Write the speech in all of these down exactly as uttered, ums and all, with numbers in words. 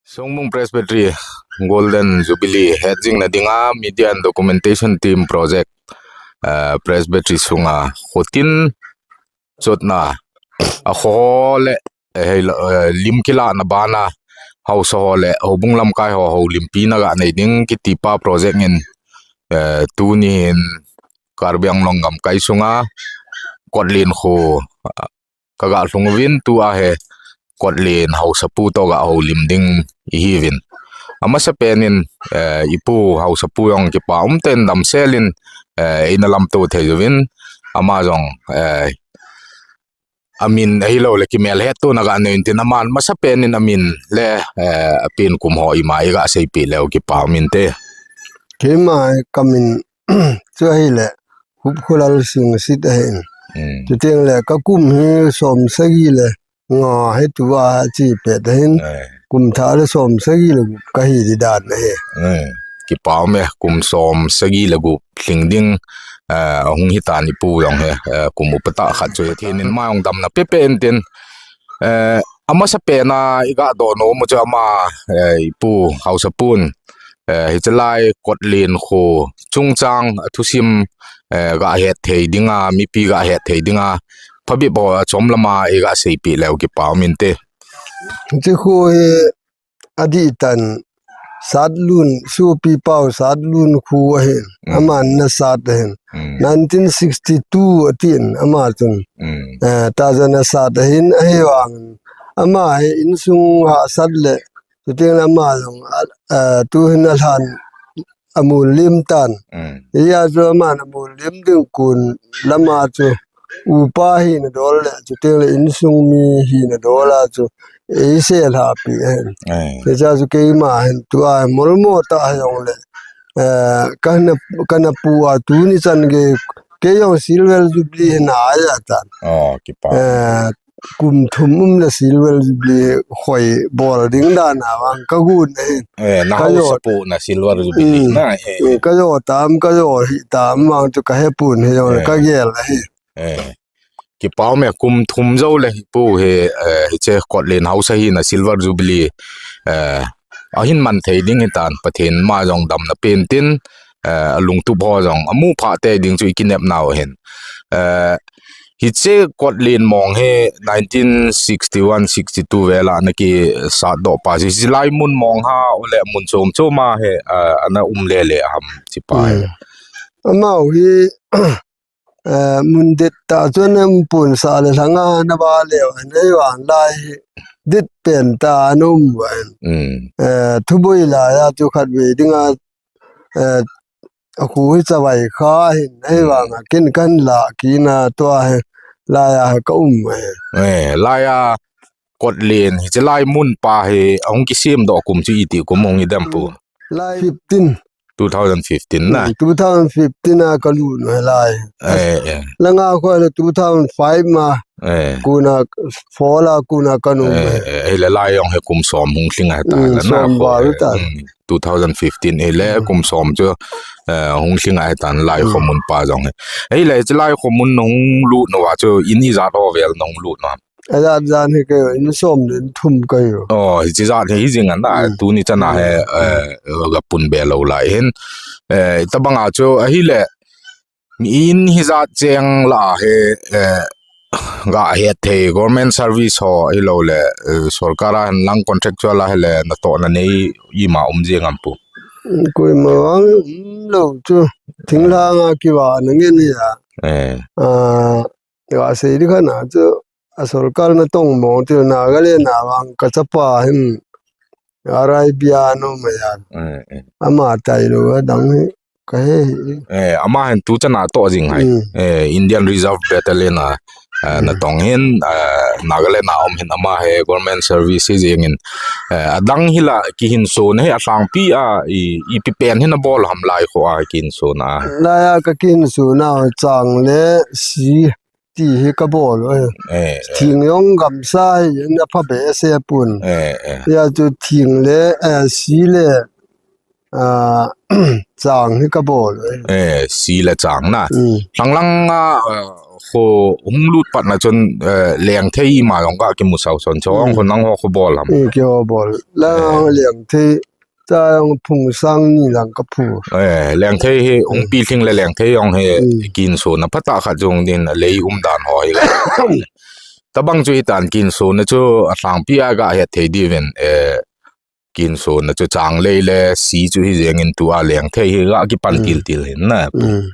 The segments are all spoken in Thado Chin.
Songmung Presbytery Golden Jubilee hetjing na dinga Media and Documentation Team Project, eh, Presbytery sunga khutin chotna a kho le, eh, hei lo, eh, lim kila na bana hausa ho le houbung lamkai ho houlimpi na ga nei ding kitipa project in, eh, tuni hin Karbi Anglong gamkai sunga Kotlen kho, ah, ka ga lhung uvin tua hi Kotlen hausapu to ga houlim ding ihi uvin. Amasa penin, eh, ipu hausapu jong kipa um ten damselin, eh, ina lamto thei uvin ama jong, eh, amin ahilou le kimel hetto na ga nei intin aman masa penin amin le, eh, apen kum ho ima i ga seipi leu kipa um inte. Keima kamin chu ahile Hupkholal Singsit ahin. Hmm. Chuteng le ka kum hi som sagi le nga hi tua chi pet ahin. Eh. Kum thah le som sagi le gup ka hi di dan ahi. Eh. Kipa um e, kum som sagi le gup lhing ding, eh, hung hitan ipu jong hi, eh, kum upata khat chu thinin ma jong damna pepe intin, eh, amasa pena i ga dohnom u chu ama, eh, ipu hausapun, eh, hiche lai Kotlen kho chungchang a thusim, eh, ga het thei dinga, mipi ga het thei dinga, phabep ho a chom lama i ga seipi leu kipa um inte. Hiche kho hi adih tan Satlun, Sopi pau Satlun khu ahin, mm, aman na sat ahin. Mm. Nineteen sixty-two atin, ama chun. Mm. Eh, tajan a sat ahin, ahivangin. Ama hi insung hahsat le, chuteng le ama jong, ah, eh, tuhin alhan amul lim tan. Mm. Hia chu aman amul lim ding kun lama chu upa hina dol le, chuteng le insung mi hina dol a chu eisel hapi ahin. Eh. Hiche chu keima hin tua molmo ta jong le, eh, kana, kana pu a tuni chan gei kei jong Silver Jubilee hina ahi tan. Oh, kipa. Eh, kum thum um le Silver Jubilee hoi bol ding dan a vang ka gun ahin. Eh, na hausapu na Silver Jubilee na, eh. Eh, ka jo tam, ka jo hi tam vang chu ka hepun hi jong le ka gel ahi. Eh. Kipa um e, kum thum jou le ipu hi, eh, hiche Kotlen hausa hina Silver Jubilee, eh, ahin man thei ding hitan Pathen ma jong damna pen tin, eh, alungtup ho jong amu phah tei ding chu i kinepnau ahin. Eh, hiche Kotlen mong hi nineteen sixty-one sixty-two vel a na kisat doh pa, hiche lai mun mong ha ole mun chom chom a hi, eh, ana um lele ham hiche pa hi. Hmm. Amau hi, eh, mun det ta chun em pun sa le lhanga na ba leo, nei vang lai hi det pen ta na um va en. Hmm. Eh, thuboi lai a chu khat ve dinga, eh, a khu hi chavai kha hin, nei vang a kin kan la kina tua hi lai a ka um va en. Eh, lai a Kotlen hiche lai mun pa hi ahung kisem doh kum chu iti kum hung i dem pu? Lai fifteen. Two thousand fifteen na? Hmm, two thousand fifteen a ka lut u hi lai. Eh, eh. Langa khu le two thousand five ma. Eh. Kuna four la kuna ka nu. Eh, eh, eh, le lai jong hi kum som hung lhing ahi ta. Hmm, le na som khu val hi ta. Hmm, two thousand fifteen hi le kum som chu, eh, hung lhing ahi tan lai khomun pa jong hi. Hi le hiche lai khomun hung lut nau a chu in ijat ho vel na hung lut nau? Ajat jan hi kei in som le in thum kei. Oh, hiche jat hi jing ana, hmm, tuni chana hi, hmm, eh, ga pun be lou lai hin. Eh, tabang a chu ahile, mi in hijat cheng la hi, eh, ga het thei government service ho hilou le, eh, sorkar a hin lang contractual a hile natohna nei ima um jing am pu? Koima vang um lou chu. Thinglhang a kivahna ngen hi a. Eh. Ah, Ga sei di khan a chu a sorkar na tong mong ti Nagaland a vang ka chapa hin R I B a nom a ya. Eh, eh. Ama tailou a dang hi ka he hi. Eh, ama hin tu chan a toh jing hai. Hmm. Eh, Indian Reserve Battalion a, eh, na tong hin, eh, Nagaland a um hin ama hi government service hi jing in, eh, adang hi la kihinso na hi a lhangpi a i, ipi pen hi na bol ham lai kho a kihinso na. Lai a ka kihinso na chang le si ti hi ka bol u ahi. Eh, eh. Thing jong gamsa hi na pha behseh pun. Eh, eh. Hia chu thing le, eh, si le, ah, chang hi ka bol u ahi. Eh, si le chang na. Mm. Lhang lang a, eh, kho hung lut pat na chun, eh, Lengthei ima jong ka kimu sau son chong, hmm, kho nang ho kho bol ham? Eh, kei ho bol. La, eh, Lengthei, cha jong phung sang ni lang ka phu. Eh, Lengthei hi, hung, eh, pilhing le Lengthei jong hi, hmm, kinsona phatah khat jong din, lei umdan ho hi la. Tabang chu hitan kinsona chu alhangpi a ga het thei diuvin, eh, kinsona chu changlei le si chu hi jengin tua Lengthei hi ga kipan, mm, til til hin na. Mm.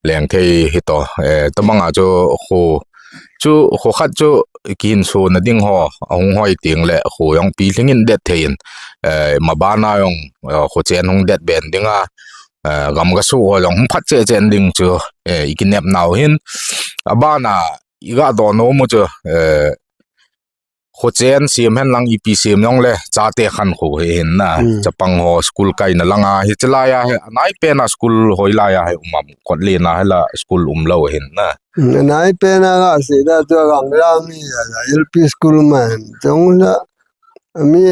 Lengthei hi to, eh, tabang a chu kho, chu kho khat chu kinsona ding ho, ahung hoi teng le kho jong pilhing in det thei in, eh, maban a jong, eh, kho chen hung det ben ding a, eh, gam ga su ho jong hung phat che chen ding chu, eh, i kinep nau hin, aban a i ga doh nom u chu, eh, kho chen sem hen lang ipi sem jong le chate khan kho hi hin na. Hmm. Chapang ho school kaina lang a hi chalai a hi, anai pen a school hoi lai a hi um am, kot le na hi la school um lou hin na. Hmm, anai pen a ga se da chu gang lang hi a, L P school man. Chong la mi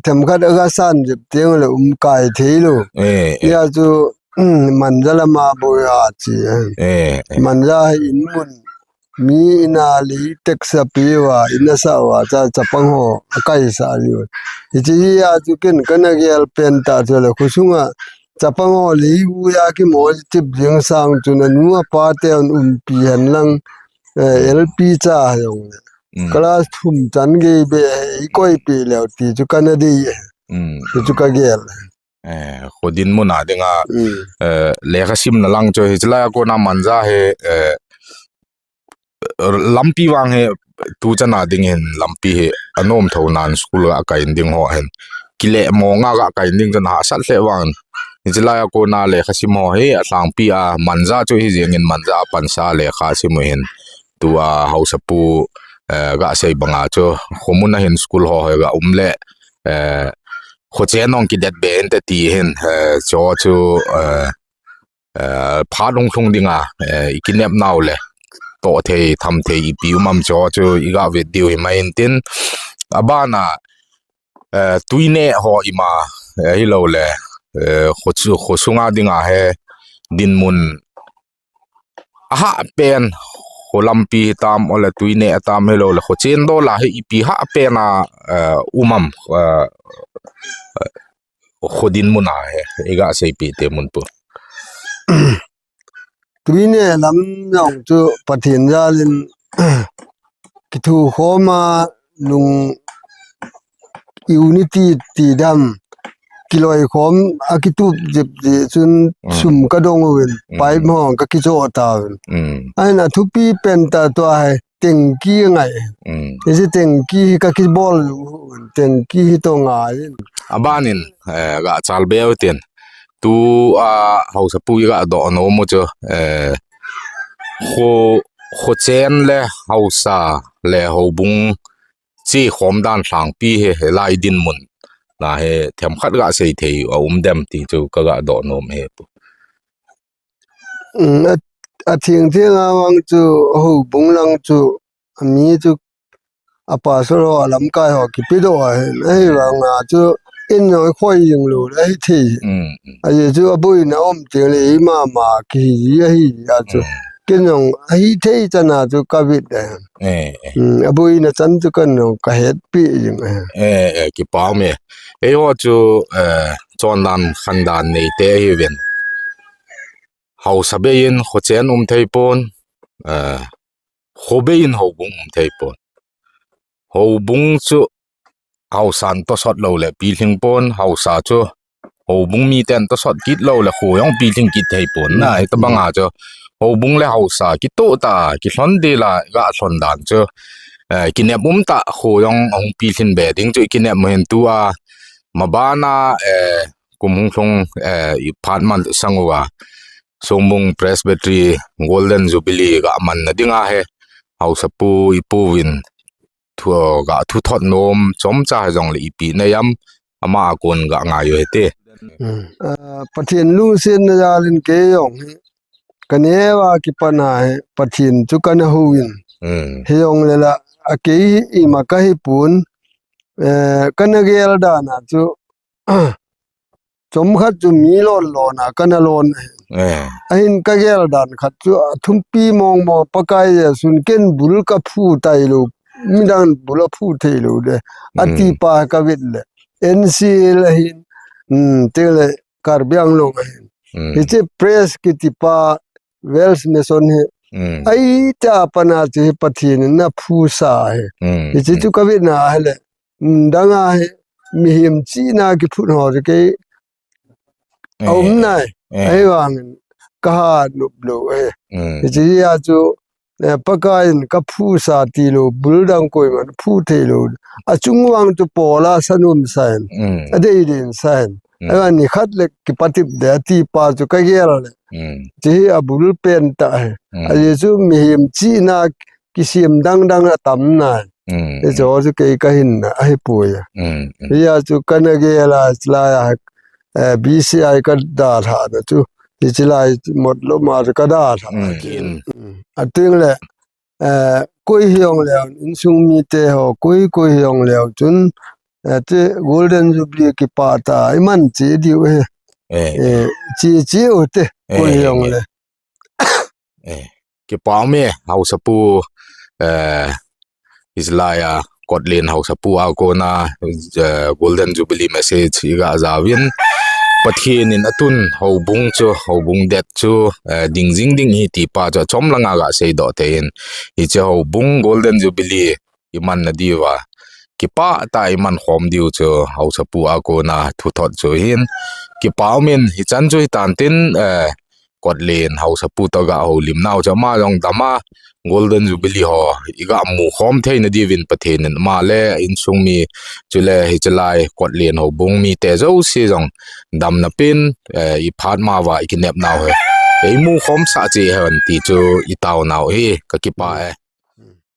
themkhat a ga san jep teng le um kai thei lou. Eh, eh. Ya chu, hmm, Manja lama boi a chi, eh. Eh, eh. Manja hi in mun mi ina li teksa pi uva, ina sa uva, cha, chapang ho, akai sa li uva. Hichi hi a chu ken kana gel pen ta chu le, kho sunga chapang ho li u ya kimo chip jing sang chu nanu apa te un umpi hen lang, eh, mm, L P cha jong le. Mm. Class thum chan gei be, i koi pi leu ti chu kana dei. Mm, chu, mm, chu ka gel. Eh, kho dinmun a ding a, mm, eh, lekha simna lang chu hi chalai a kona Manja hi, eh, lampi vang hi tu chan a ding hin lampi hi anom tho nan school ga kai ding ho hin. Kile mo nga ga kai ding chan hahsat le vang. Hi chalai a kona lekha sim ho hi alhangpi a Manja chu hi jengin Manja a pansa lekha sim u hin. Tua Haosapu, eh, ga sei banga chu kho mun a hin school ho hi ga um le, eh, kho chen ong kidet be inte ti hin, eh, chu chu, eh, eh, phat hung lhung ding a, eh, i kinep nau le, toh thei, tham thei ipi um am chu chu i ga vet diu hi mai in tin, aban a, eh, tui neh ho ima, eh, hi lou le, eh, kho chu, kho sunga ding a hi dinmun ahah pen, kho lampi hi tam, ole tui neh a tam hi lou le, kho chen dol a hi ipi hah pen a, eh, um am, eh, kho dinmun a hi, i ga seipi te mun pu. Tui neh lam jong chu Pathen jal in kithu khom a lung unity ti dam, kiloi khom a kitup jep jeh chun, mm, sum ka dong uvin, mm, pipe ho ka kichoh tauvin. Mm. Ahin a thupi pen ta tua hi tengki ngai. Mm. Hiche tengki hi ka kibol u, tengki hi to ngai. Aban in, eh, ga chal be u tin. Tua Haosapu i ga doh nom u chu, eh, kho, kho chen le Haosa le houbung chi khom dan lhangpi hi, hi lai dinmun na hi themkhat ga sei thei a um dem ti chu ka ga doh nom hi pu. Mm, a, a theng theng a vang chu houbung lang chu, a mi chu a pastor ho, a lamkai ho kipe doh ahin, ahi vang a chu in jong khoi jing lou le ahi thei. Mm, mm. Ajeh chu a boina um teng le ima ma kihi ji ahi a chu. Mm. Ken jong ahi thei chan a chu ka vet e. Eh, eh. Mm, a boina chan chu ken jong ka hetpi jing e. Eh, eh, kipa um e. Eiho chu, eh, chondan khandan nei te ahiuvin. Haosa bei in kho chen um thei pon, eh, kho bei in houbung um thei pon. Houbung chu Haosan tosot lou le pilhing pon, Haosa chu houbung miten tosot kit lou le kho jong pilhing kit thei pon na, mm, hitabang a chu houbung le Haosa kitoh tah a, kilhon ding la ga lhon dan chu, eh, kinep um tah a kho jong ahung pilhin be ding chu i kinep u hin tua, maban a, eh, kum hung lhung, eh, i phat man sang uva, Songbung Presbytery Golden Jubilee ga man na ding a hi, Haosapu i pu vin thu, ga thu thot nom chomcha hi jong le ipi nei am, ama a kon ga ngai u hite. Mm. Ah, Pathen lungsetna jal in kei jong hi ka neo a kipan a hi Pathen chu kana hou in. Mm. Hi jong le la, a kei hi ima ka hi pon, eh, kana gel dan a chu, chomkhat chu mi lon lon a kana lon. Eh. Ahin kagel dan khat chu, athumpi mong mong Pakai Jesun ken bul kaphu tailou, midang bul aphu theilou le, ati pa kavet le. N C L ahin, um, tile Karbi Anglong ahin. Hiche Pres kiti pa Wales Mission hi. Ahi ta pana chu hi Pathen in ana phusa hi. Hiche chu kavet na hile. Um, dang a hi mihem chihna kiphut ho chu kei aum nai. Ahivangin kaha nop lou e. Hiche a chu, eh, Pakai in kaphusa tilou, bul dang koiman phu theilou. Achung vang chu pola sanum sain. Adei din sain. Ahivang nikhat le kipatip de ati pa chu kagel le. Hiche hi abul pen tah hi. Ajeh chu mihem chihna kisem dang dang atam nai. Hiche chu kei kahinna ahipoi. Hia chu kana gel a, chulai a, eh, B C I kadalhah na chu. Hiche lai mot lou ma chu kadalhah. Ating le, eh, koi hijong leu, insung mite ho, koi, koi hijong leu chun, eh, te Golden Jubilee kipah tah a iman cheh diu hi. Eh, cheh cheh u te, koi hijong le. Eh, kipah ume, Haosapu, eh, Israel a, Kotlen Haosapu a kona, eh, Golden Jubilee message iga jaovin. Pathen in atun houbung chu, houbung det chu, eh, ding jing ding ahi ti pa chu achom langa ga seidoh thei in. Hiche houbung Golden Jubilee iman na diuva kipah tah a iman khom diu chu Haosapu a kona thuthot chu ahin. Kipah umin hichan chu hitan tin, eh, Kotlen Haosapu toh ga houlim nau chu ama jong dam a Golden Jubilee ho iga mu khom thei na diuvin Pathen in ama le insung mi chule hiche lai Kotlen houbung mite jouse jong damna pen, eh, iphat mauva ikinep nau hi eimu khomsah cheh hen ti chu itao nau hi kakipah e.